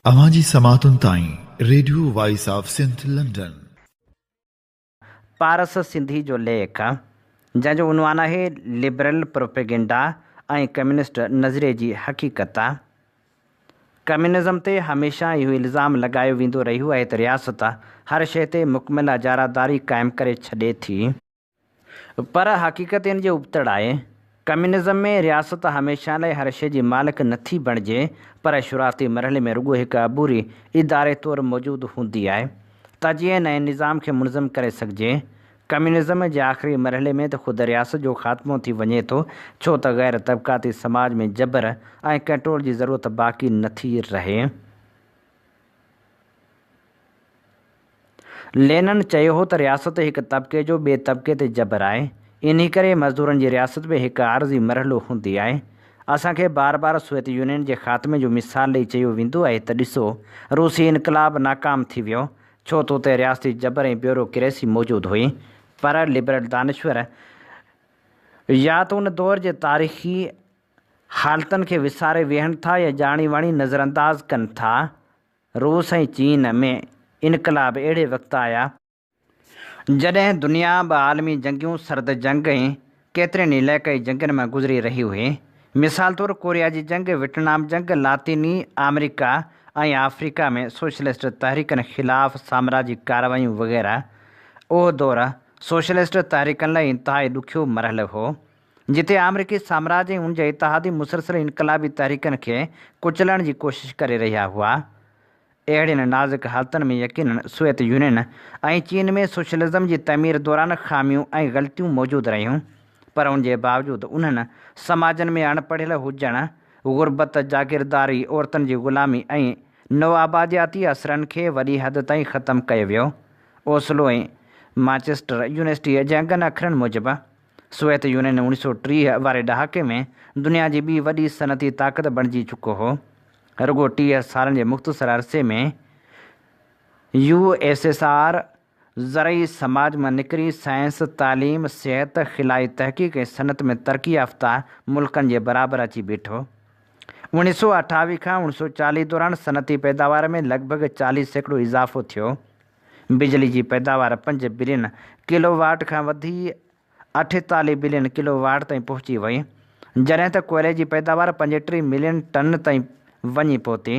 اوهان جي سماعتن تائين radio voice of Sindh London. Paras Sindhi جو ليک، جنهن جو عنوان آهي لبرل پروپيگنڊا ۽ ڪميونسٽ نظريي جي حقيقت. ڪميونزم تي هميشه اهو الزام لڳايو ويندو رهيو آهي ته رياست هر شيء تي مڪمل اجاراداري قائم ڪري ڇڏي ٿي. پر حقيقت ان جي ابتڙ آهي. ڪميونزم ۾ رياست هميشه لاء هر شيء جي مالڪ نٿي بڻجي پر شروعاتي مرحلي ۾ رڳو هڪ عبوري اداري طور موجود هوندي آهي ته جيئن نئين نظام کي منظم ڪري سگهجي. ڪميونزم جي آخري مرحلي ۾ ته خود رياست جو خاتمو ٿي وڃي ٿو ڇو ته غير طبقاتي سماج ۾ جبر ۽ ڪنٽرول جي ضرورت باقي نٿي رهي. لينن چيو هو ته رياست هڪ طبقي جو ٻئي طبقي تي جبر آهي، انهي ڪري مزدورن جي رياست به هڪ عارضي مرحلو هوندي آهي. اسان کي بار بار سوويت يونين جي خاتمي جو مثال ڏئي چيو ويندو آهي ته ڏسو روسي انقلاب ناڪام ٿي ويو ڇو ته اتي رياستي جبر ۽ بيورو ڪريسي موجود هئي پر لبرل دانشور يا ته ان دور جي تاريخي حالتن کي وساري ويهن ٿا يا ڄاڻي واڻي نظرانداز ڪن ٿا. روس ۽ چين ۾ انقلاب اهڙي وقت آيا، جڏهن دنيا ٻه عالمي جنگيون، سرد جنگ ۽ ڪيترين علائقائي جنگين مان گذري رهي هئي. مثال طور ڪوريا جي جنگ، ويٽنام جنگ، لاطيني آمريڪا ۽ آفريڪا ۾ سوشلسٽ تحريڪن خلاف سامراجي ڪارروايون وغيره. اهو دور سوشلسٽ تحريڪن لاء انتهائي ڏکيو مرحلو هو. جتي آمريڪي سامراج ۽ ان جا اتحادي مسلسل انقلابي تحريڪن کي ڪچلڻ جي ڪوشش ڪري رهيا هئا. اهڙين نازڪ حالتن ۾ يقينن سوويت يونين ۽ چين ۾ سوشلزم جي تعمير دوران خاميون ۽ غلطيون موجود رهيون پر ان جي باوجود انهن سماجن ۾ اڻ پڙهيل هجڻ، غربت، جاگيرداري، عورتن جي غلامي ۽ نوآبادياتي اثرن کي وڏي حد تائين ختم ڪيو ويو. اوسلو ۽ مانچسٽر يونيورسٽيء جي انگن اکرن موجب سوويت يونين اوڻيھ سئو 30 واري ڏهاڪي ۾ دنيا جي ٻي وڏي صنعتي طاقت بڻجي چڪو هو. رڳو 30 سالن جي مختصر عرصي ۾ يو ايس ايس آر زرعي سماج مان نڪري سائنس، تعليم، صحت، خلائي تحقيق ۽ صنعت ۾ ترقي يافته ملڪن جي برابر اچي بيٺو. اوڻيھ سئو اٺاويھ کان اوڻيھ سئو 40 دوران صنعتي پيداوار ۾ لڳ ڀڳ 40% اضافو ٿيو. بجلي جي پيداوار پنج بلين ڪلو واٽ کان وڌي 48 بلين ڪلو واٽ تائين پهچي وئي، جڏهن ته ڪوئلي جي پيداوار 35 ملين ٽن تائين وڃي پهتي.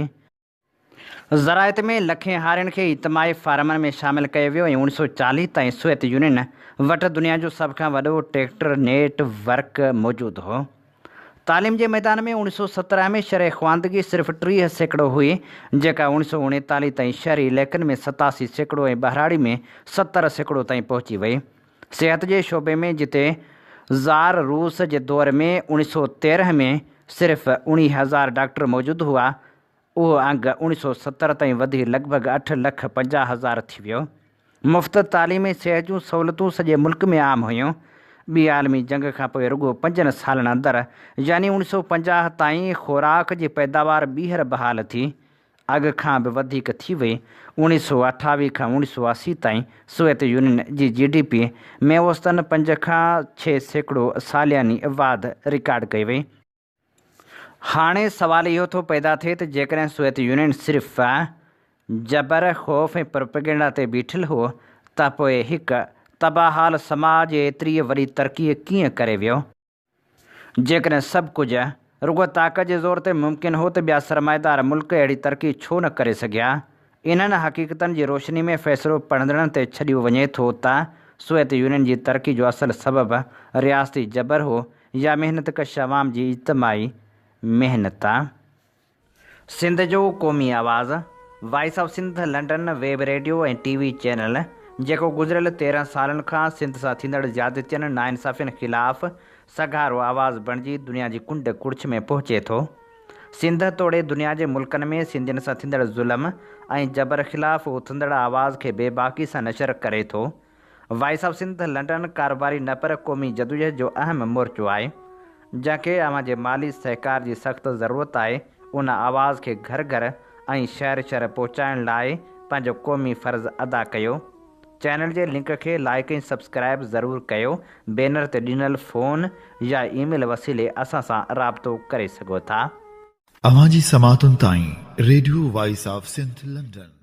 زراعت ۾ لکين هارين کي اجتماعي فارمن ۾ شامل ڪيو ويو ۽ اوڻيھ سئو 40 تائين سوويت يونين وٽ دنيا جو سڀ کان وڏو ٽريڪٽر نيٽ ورڪ موجود هو. تعليم جي ميدان ۾ اوڻيھ سئو 17 ۾ شرح خواندگي صرف 30% هئي، جيڪا اوڻيھ سئو 39 تائين شهري علائقن ۾ 87% ۽ ٻهراڙي ۾ 70% تائين پهچي وئي. صحت جي شعبي ۾ جتي زار روس جي دور ۾ اوڻيھ سئو 13 ۾ صرف اوڻيھ هزار ڊاڪٽر موجود هئا، اهو انگ اوڻيھ سئو 70 تائين وڌي لڳ ڀڳ اٺ لک پنجاهه هزار ٿي ويو. مفت تعليم ۽ صحت جون سهولتون سڄي ملڪ ۾ عام هيون. ٻي عالمي جنگ کان پوء رڳو پنجن سالن اندر يعني اوڻيھ سئو 50 تائين خوراڪ جي پيداوار ٻيهر بحال ٿي، اڳ کان به وڌيڪ ٿي وئي. اوڻيھ سئو اٺاويھ کان اوڻيھ سئو 80 تائين سوويت يونين جي جي ڊي پي ۾ اوسطن پنج کان 6% سالياني واڌ رڪارڊ ڪئي وئي. هاڻي سوال اهو ٿو پيدا ٿئي ته جيڪڏهن سوويت يونين صرف جبر، خوف ۽ پروپيگنڊا تي بيٺل هو ته پوء هڪ تباهه حال سماج ايتري وڏي ترقي ڪيئن ڪري ويو؟ جيڪڏهن سڀ ڪجهه رڳو طاقت جي زور تي ممڪن هو ته ٻيا سرمائيدار ملڪ اهڙي ترقي ڇو نه ڪري سگهيا؟ انهن حقيقتن جي روشني ۾ فيصلو پڙهندڙن تي ڇڏيو وڃي ٿو ته سوويت يونين جي ترقي جو اصل سبب رياستي جبر هو يا محنت ڪش عوام جي اجتماعي محنت. سنڌ جو قومي آواز، voice of Sindh London web radio ۽ T V channel, جيڪو گذريل 13 سالن کان سنڌ سان ٿيندڙ زيادتين، ناانصافين خلاف سگهارو آواز بڻجي دنيا جي ڪنڊ ڪڙڇ ۾ پهچي ٿو. سنڌ توڙي دنيا جي ملڪن ۾ سنڌين سان ٿيندڙ ظلم ۽ جبر خلاف اٿندڙ آواز کي بيباڪي سان نشر ڪري ٿو. وائس آف سنڌ لنڊن ڪاروباري نه پر قومي جدوجهد جو اهم مورچو آهي، جنهن کي اوهان جي مالي سهڪار جي سخت ضرورت آهي، ان آواز کي گهر گهر ۽ شهر شهر پهچائڻ لاء پنهنجو قومي فرض ادا ڪيو. چينل جي لنڪ کي لائيڪ ۽ سبسڪرائيب ضرور ڪيو، بينر تي ڏنل فون يا اي ميل وسيلي اسان سان رابطو ڪري سگهو ٿا. اوهان جي سماعتن تائين radio voice of Sindh London.